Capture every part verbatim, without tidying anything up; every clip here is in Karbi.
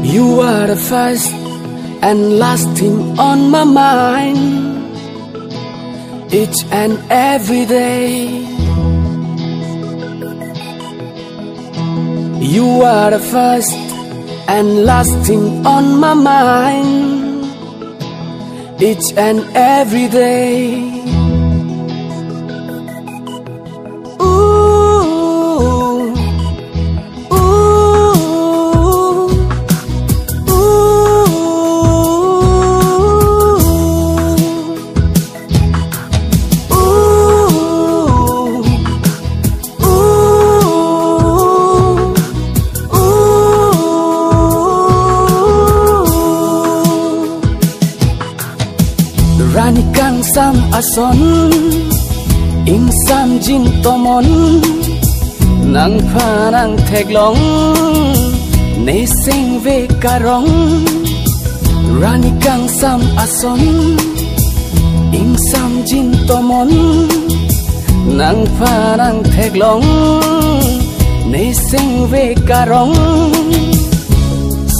You are the first and last thing on my mind each and every day. You are the first and last thing on my mind each and every day. Ooh, ooh, ooh, ooh, ooh, ooh. Rani kangsam ason, ingsamjin tomon, nangphan nangtheklong, nesengve karong. Rani kangsam ason, ingsamjin tomon, nangphan nangtheklong, nesengve karong.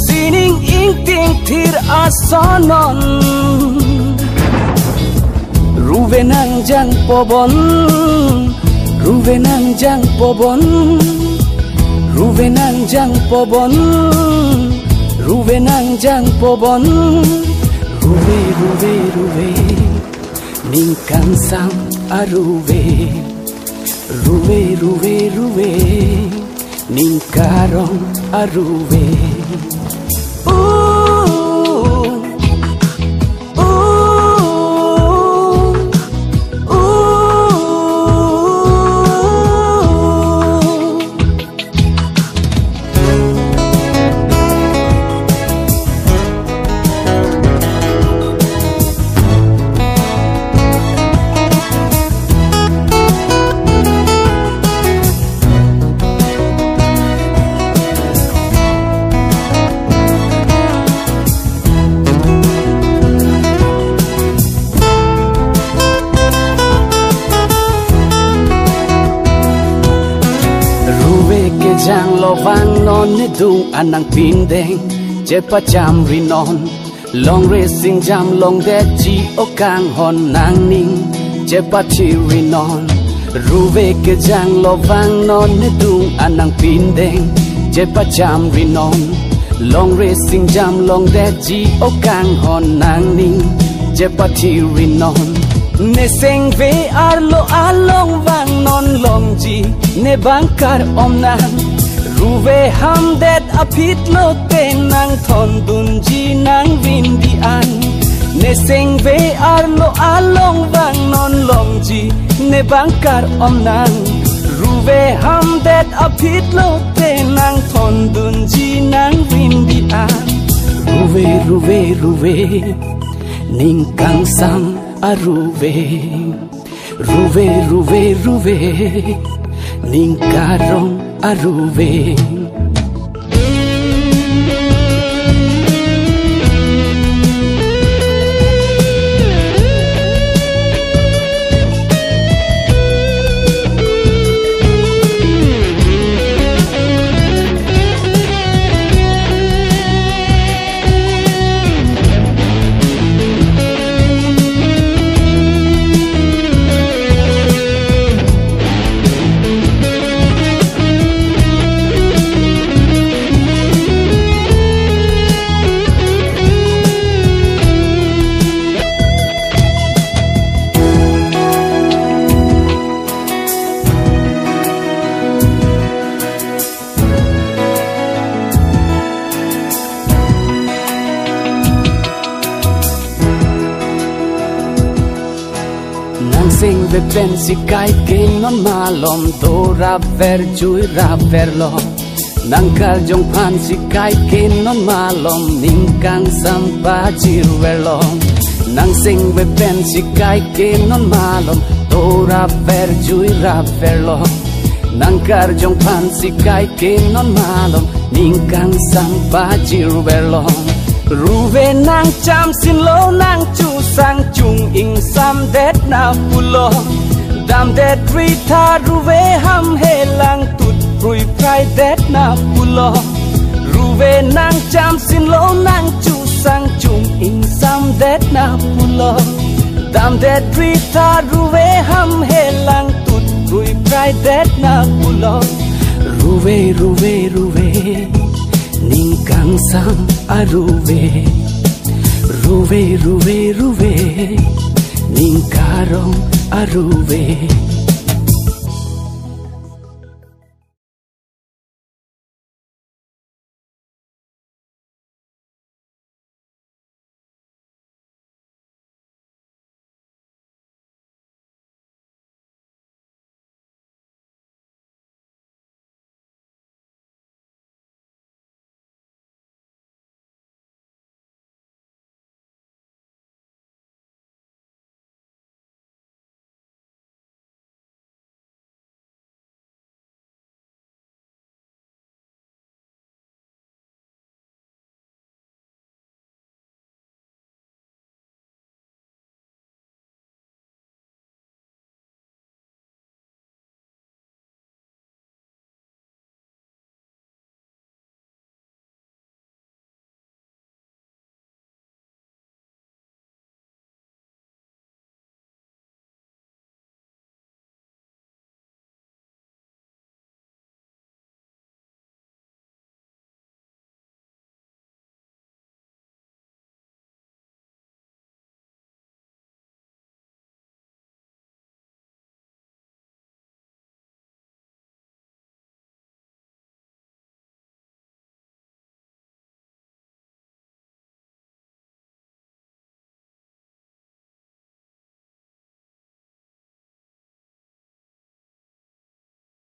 Sining ingting thir ason non, ruve nangjang pobon, ruve nangjang pobon, ruve nangjang pobon, ruve nangjang pobon. Ruve, ruve, ruve, ning kangsam aruve. Ruve, ruve, ruve, ning karong aruve. Ooh, ooh, ooh. Ruve kejanglo vang non nedung an nangpindeng, chepachamri non. Longri singjam longdetji o kanghon, nangning chepathirri non. Ruve kejanglo vang non nedung an nangpindeng, chepachamri non. Longri singjam longdetji o kanghon, nangning chepathirri non. Nesengve arlo along vang non longji, ne bang karom nang. Ruve hamdet aphi lote nangthondunji nangvindi an. Nesengve arlo along vang non longji, ne bang karom nang. Ruve hamdet aphi lote nangthondunji nangvindi an. Ruve, ruve, ruve, ning kangsam aruve. Ruve, ruve, ruve, ning karong aruve. Nangsengve pensi kaike non malom, dorapver juirapverlo. Nangkarjong aphansi kaike non malom, ning kangsam pajirverlo. Nangsengve pensi kaike non malom, dorapver juirapverlo. Nangkarjong aphansi kaike non malom, ning kangsam pajirverlo. Ruve nangchamsinlo nangchusang, chung ingsamdet nangpulo. Damdet ritha ruve ham helang tut prui praidet nangpulo. Ruve nang Jamsin lonang chusang chum ingsamdet na pulo. Damdet rita ruve ham helang tut rui praidet na pulo. Ruve, ruve, ruve, ning kangsam aruve. Ruve, ruve, ruve, ning karong aruve.